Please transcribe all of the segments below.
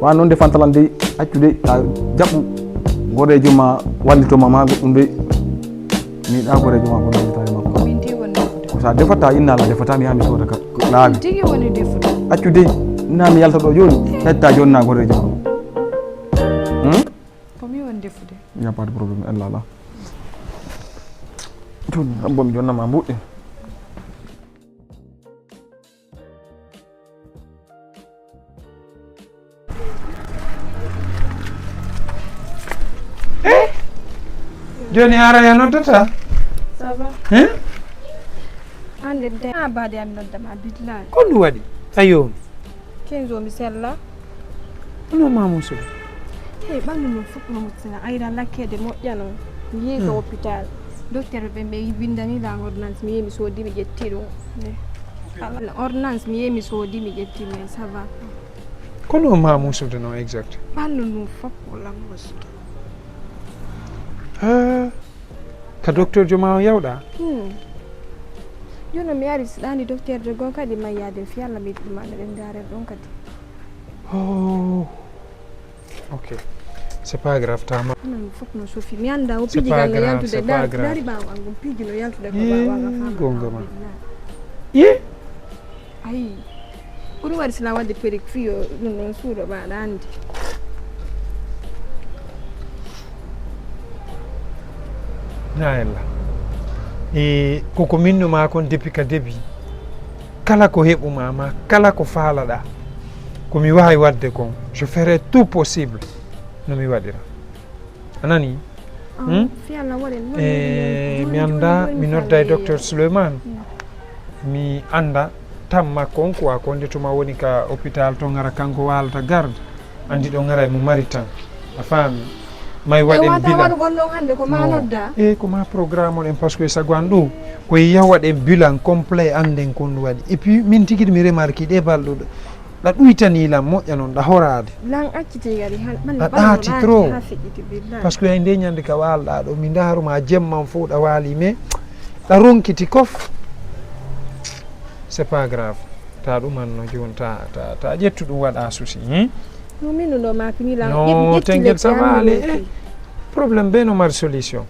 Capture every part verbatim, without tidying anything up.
Wa noon defanta lan dey, accu dey, ta jaɓɓu goreejo ma wallito ma, ma goɗɗum dey. Mi yiɗa goreejo ma ko wallitaade ma ko. Min tigi woni defude. Ko sa defata inna la defata mi haa mi sooda ka laabi. Min tigi woni defude. Accu dey, na mi yalta ɗo jooni, tatta jooni na goreejo ma. Hmm? Ko mi woni defude. Il n'y a pas de problème, elle là là. Jooni, abbo mi jonna ma mbuɗɗi. Eh? Jooni Aaraya noddata? Ça va? Hein? Hannde de a baade am nodda ma billahi. Ko ɗum waɗi? A yoomi? Kenzo mi sella. Hono ma musude? Hey, ɓanndu mum fof no muccina. Ayra lakkeede moƴƴa noon. Mi yehi ka Hmm. hôpital. Docteur ɓe ɓe winndani lan ordonnance. Mi yehi mi soodi mi ƴetti ɗum. Ne. Ala ordonnance mi yehi mi soodi mi ƴetti mais ça va. Kono ma musude noon exact? Ɓanndu ndun fof ko lan musude. Ah, ka docteur jo ma on yawɗa? Hmm. Jooni mi ari si ɗaani docteur jo goo kadi mayyaade fi Allah mi ɗum ande ɗen ndaaren ɗon kadi. Oh. Ok. C'est pas grave, tama. Non, fof no sofi. Mi annda o C'est piji pas gal no grave, yaltude c'est pas dar-, grave. Dari ɓaawo an gum piji no yaltude ko Yee, ɓaawo an a faama gonga ma. Alhamdulillah. Yee? Ayi. Ko ɗum waɗi sina waɗde perruque fiyo ɗum ɗon suuɗo ɓaaɗa anndi. Na ella. E koko minno ma kon depuis ka début. Kala ko heɓuma ma, kala ko faalaɗa, ko mi waawi waɗde kon, je ferai tout possible no mi waɗira. A nani? Hmm? Fi Allah waɗen noon. E mi annda, mi nodda e docteur Souleymane. Hmm. Mi annda tan makko on quoi, ko nde tuma woni ka hôpital to ngara kanko waalata garde. Anndi ɗo ngara e mo mari tan. A faami? May waɗen bilan. Waɗugol ɗon hannde ko ma nodda? E ko ma programme on en, parce que sago an ɗo ko yaw waɗen bilan complet annden kon ɗum waɗi. Et puis min tigi mi remarque ɗe balɗo ɗo. Ɗa ɗuytanii lan moƴƴa noon, ɗa horaade. Lan acciti gari han, ɗa ɗaati trop. Parce que hay nde ñande ka waalɗaa ɗo, mi ndaaru ma jemman fof ɗa waali, mais ɗa ronkiti kof. C'est pas grave. Ta ɗum anno jooni, ta, ta, ta ƴettu ɗum waɗa souci, hein? Non, min ɗum ɗo maaki ni lan. Non, t'inquiète, ça va aller, eh. Problème be no mari solution.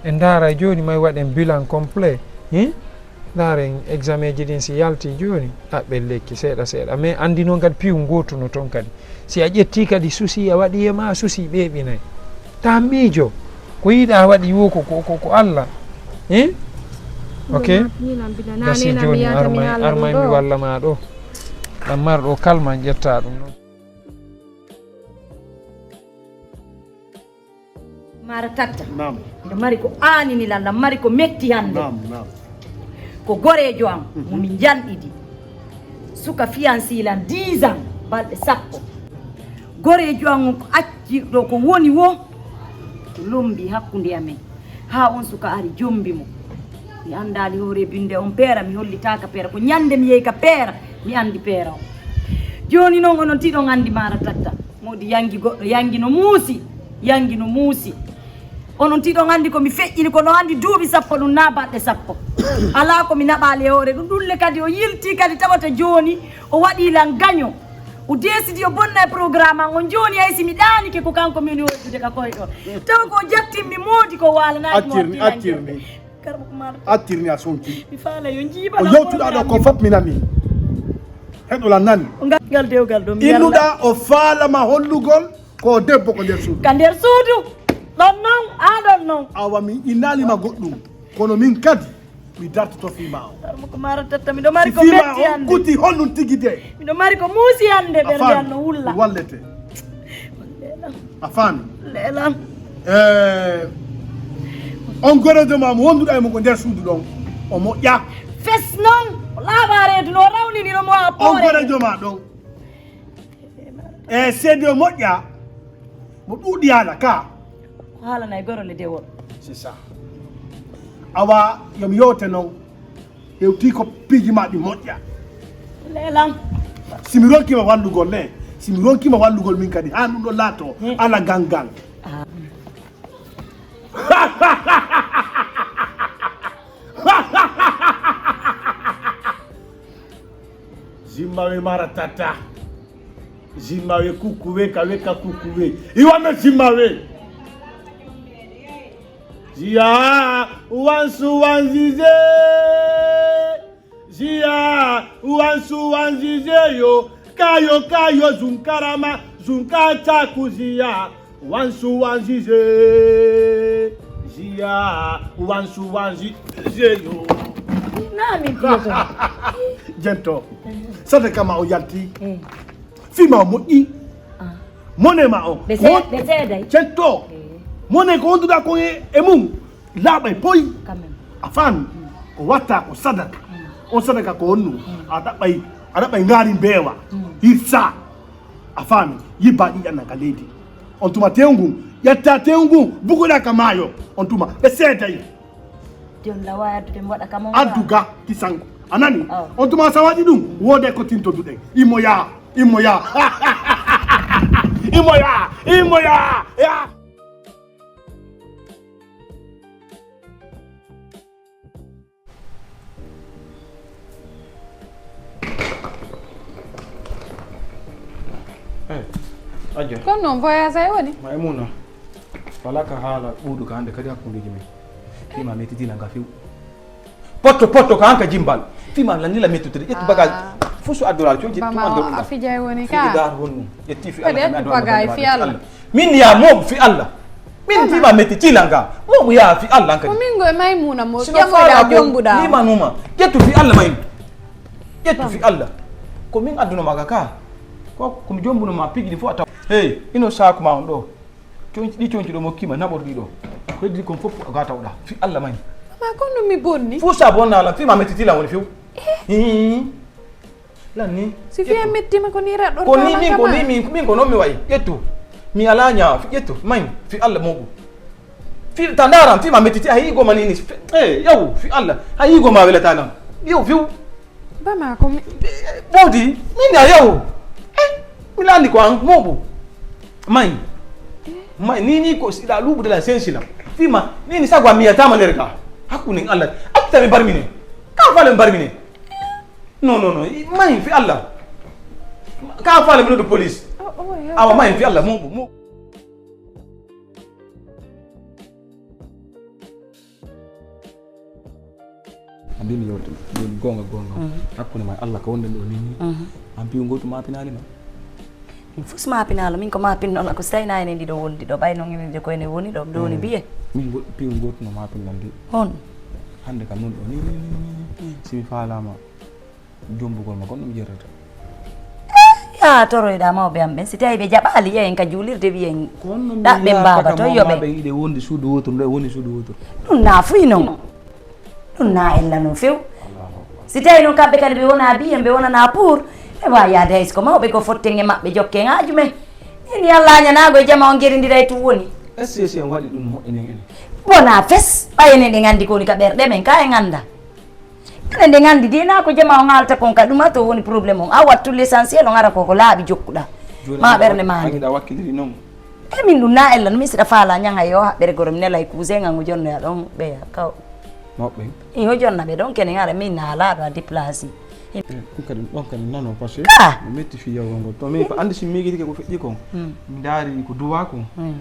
E ndaara jooni may waɗen bilan complet, hein? Ndaaren examen ji ɗin si yalti jooni, ɗaɓɓen lekki seeɗa seeɗa. Mais anndi noon kadi piiw ngootu no toon kadi. Si a ƴettii kadi souci a waɗi e ma souci ɓeeɓinay. Ta miijo, ko yiɗa waɗi wo ko, ko, ko, ko Allah. Eh? Ok? Gasi jooni armay, armay mi walla ma ɗo. Ɗan mar ɗo kalma ƴetta ɗum noon. Mara Tatta. Naam. Miɗo mari ko aanini lan, lan mari ko metti hannde. Naam, naam. Ko goreejo am, mhm, mo min njanɗidi. Suka fiyansii lan dix ans, balɗe sappo. Goreejo am on ko acci ɗo ko woni wo, ko lombi hakkunde amen. Haa on suka ari jombi mo. Mi anndaali hoore binde on peera, mi hollitaaka peera. Ko ñande mi yehi ka peera, mi anndi peera on. Jooni noon onon tiɗon anndi Mara Tatta. Moodi yangi goɗɗo, yangi no muusi, yangi no muusi. Onon tiɗon anndi ko mi feƴƴini, kono anndi duuɓi sappo ɗum na baɗɗe sappo. Alaa ko mi naɓaali e hoore ɗum. Ɗum le kadi o yilti kadi tawata jooni o waɗi lan gaño. O deesidi o bonna e programme an on jooni hay si mi ɗaanike ko kanko mi woni wondude ka koyɗo. Taw ko o jattinmi moodi ko waalanaaki mo. Accirni, accirni. Garba ko maaro. Accirni a sonki. Mi faala yo njiiba. O yewtuɗa ɗo ko fof mi nani. Heɗola nani. O ngal, ngal dewgal ɗo mi yarla. Innuɗa o faalama hollugol ko debbo ko nder suudu. Ka nder suudu. Ɗon non, a ɗon non. Awa mi innalima goɗɗum. Kono min kadi mi dartoto fii ma o. Garba ko maaro Tatta miɗo mari ko metti hannde. Kuti honɗum tigi de. Miɗo mari ko muusi hannde ɓernde an no wulla. Wallete. A faami? Leela. Eh, on gorejo ma mo wonduɗa e mo ko nder suudu ɗon, o moƴƴa. Fes non, o laaɓa reedu no rawnini no mo a on poore. Gorejo ma ɗon. E seede o moƴƴa, mo ɗuuɗi haala ka. Ko haalana e gorole dewol. C'est ça. Awa, yo mi yewte non. Hewti ko piiji ma ɗi moƴƴa. Leelam. Si mi ronkima wallugol le, si mi ronkima wallugol min kadi, haa ɗum ɗo laato, hmm, ala gangan. Ah. Zimma we mara tata. Zimawe kukuwe, kawe ka kukuwe. Iwa me zimawe. Ziya, wansu wanzize. Ziya, wansu wanzize yo. Kayo, kayo, zunkarama, zunkata kuziya. Wansu wanzize. Ziya, wansu wanzize yo. Nami piyoto. Jento. Sade kama o yalti. Eh. Fima o moƴƴi. Ah. Mone ma o. Ɓe se-, ɓe seeday. Cetto. Eh. Mone ko wonduɗa ko e, e mum. Laaɓay poy. Quand même. A faami? Mm. Ko watta ko sadaka. Mm. On sadaka ko honno? Mm. A ɗaɓɓay, a ɗaɓɓay ngaari mbeewa. Mm. Hirsa. A faami? Yibba ƴiƴan ka leydi. On tuma tewngu, ƴetta tewngu, bugoɗa ka maayo. On tuma ɓe seeday. Joni la wawi addude mi waɗa ka mon. Addu ga kisangu. A nani? Oh. On tuma sa waɗi ɗum, wooday ko tintoduɗen. Immo yaa, immo yaa. Immo yaa, immo yaa, yaa. Eh, Adja. Kono noon voyage ay woni? Maymuna, wala ka haala ɓuuɗu ka hannde kadi hakkundeji men. Fima mettitina nga few. Potto, potto ka hanka jimbal. Fima la nila mettude. Ƴettu bagage. Ah. Fusu addoral, coñci. Bama tuma o doɗɗa. Afijay woni ka. Fiji dar honno. Ƴetti fi kadi Allah, ƴettu bagage fi Allah. Min ya mo fi Allah. Min fima metti tilanga. Mo ya fi Allah kadi. Ko min go e Maymuna mo. Sino ƴamoɗa fala ko jombuɗa. Nima numa. Ƴettu fi Allah may. Ƴettu fi Allah. Ko min adduno ma ka. Ko, ko mi jombuno ma piji ɗi fof a taw. Hey, ino saako ma on ɗo. Coñci, ɗi coñci ɗo mokkima, naɓor ɗi ɗo. Ko heddi kon fof ga tawɗa. Fi Allah may. Ma kono mi bonni. Fof sa bonna lan, fima metti tilan woni few. Eh. Hii. Lan ni. Si fiya mettima ko ni raɗɗon. Ko ni min, ko ni min, min ko non mi wayi. Ƴettu. Mi ala ñaa, ƴettu. May, fi Allah moɓu. Fi ta ndaran, fima metti ti, a yigo ma ni ni. Eh, yaw, fi Allah. A yigo ma welata lan. Yaw, fiw. Bama ko mi. Ɓoodi, min a yaw. Eh, mi landi ko an, moɓu. May. May, ni ni ko siɗa luɓude la sensila. Fima, ni ni sagwa mi yatama nder ka. Hakkunen Allah. Akta mi barmine. Ka fale mi barmine. Non, non, non. May, fi Allah. Ka fale mi noddu police. Oh, oh, yeah. Awa, may, fi Allah, moɓu, moɓu. A mbimi yewtere, ɗum goonga, goonga. Mhm. Hakkunde ma e Allah ko wonɗen ɗo ni ni. Mhm. An piiw gootu maapinaali ma? Min fof maapinaalo, min ko maapinnola ko si tawi na enen ɗiɗo wondi ɗo, ɓay noon enen de ko enen woni ɗo, ɗo woni biye. Min go-, piiw gootu no maapinɗan de. Hon? Hannde kam noon ɗo ni, ni, ni, ni, ni. Mm. Si mi faalaama, jombugol ma gonɗo mi ƴettata. Eh, ya toroyɗa mawɓe am ɓen, si tawi ɓe jaɓaali, ƴeewen ka juulirde, wiyen ɗaɓɓen baaba to yoɓe. Ɓen iɗe wondi suudu wooturu, ɗo e wondi suudu wooturu. Ɗum na fuy noon. Ɗum na ella noon few. Si tawi noon kamɓe kadi ɓe wona biyen, ɓe wonana pour, ɓe waawi yaade hay so ko mawɓe ko fotten e maɓɓe, jokken haaju men. Min yalla ñanaago e jama on gerindira e tun woni. S C C on waɗi ɗum moƴƴinen enen. Wona fes, ɓay enen ɗen anndi ko woni ka ɓerɗe men, ka en annda. Enen nde nganndi de, na ko jama on haalta kon ka ɗuma to woni problème on. A wattu l'essentiel on ara ko, ko laaɓi jokkuɗa. Jooni ma ɓernde ma nde. Annda wakkiliri noon. E min ɗum na ella no mi siɗa faala ñaŋa yo haɓɓere goro mi nela e cousin an o jonnoya ɗon ɓeya kaw. Moɓɓe. I o jonna ɓe ɗon kene ara min na laaɗo a déplacé. Eh, ɗum kadi, ɗon kadi nano parce que ka mi metti fi yawgol ngol. To min ko anndi si miigitike ko feƴƴi kon. Hmm. Mi ndaari ko duwa kon. Hmm.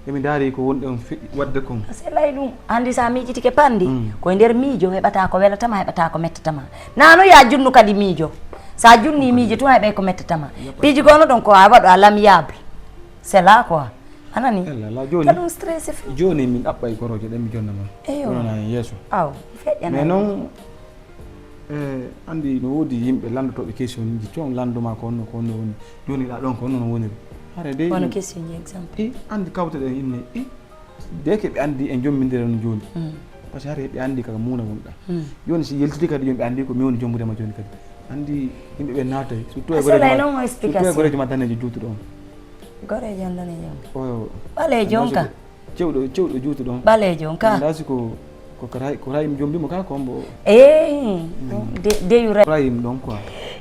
Emi ndaari ko wonɗe on feƴƴi waɗde kon. A selay ɗum. Anndi so a miijitike panndi, mm, ko e nder miijo heɓata ko welatama, heɓata ko mettatama. Nano ya junnu kadi miijo. So a junni miijo tun, a heɓay ko mettatama. Yeppa. Piiji gono ɗon ko a waɗo a l'amiable. C'est là quoi. A nani? Ella, la, jooni, ka ɗum stressé fi. Jooni min ɗaɓɓay korooje ɗen mi jonna ma. Eyo. Wonana en yeeso. Aw, feƴƴana. Mais noon, eh, anndi no woodi yimɓe lanndotooɓe questionji, to on lannduma ko honno, ko honno woni. Jooni ɗa ɗon ko honno no woniri. Hare dey. Wano questionji exemple. I, anndi kawteɗen inne, i, deke ɓe anndi en jombindira no jooni. Mm. Parce que hare ɓe anndi kaka muuna wonɗa. Mm. Jooni si yeltiti kadi jooni ɓe anndi ko mi woni jombude ma jooni kadi. Anndi yimɓe ɓe naatay. Surtout e goreejo ma, surtout e goreejo ma daneejo juutuɗo on. Goreejo on daneejo on. Oyo. Ɓaleejo on ka. Cewɗo, cewɗo juutuɗo on. Ɓaleejo on ka. Andaa si ko, ko ka ray-, ko ray mi jombi mo ka ko mbo. Eh, mm, de, deyu ray-, Ibrahim ɗon quoi.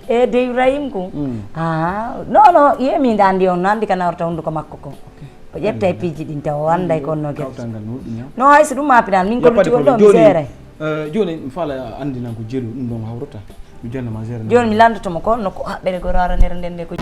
Eh, deyu Rahim ko. Mm. Ah, non, non, ye mi nda andi on, nandi ka nawrata hunduko makko ko. Ok. O ƴetta e piiji ɗin taw, o anday ko no gere. Kawtal ngal no ɗum ya. No hay so ɗum ma pinal, min ko lutti ko ɗo mi seere. Eh, jooni mi faala andinan ko jelu ɗum ɗon hawrata. Mi jonna ma seere. Jooni mi landoto mo ko no ko haɓɓere goro aranere nden nde ko.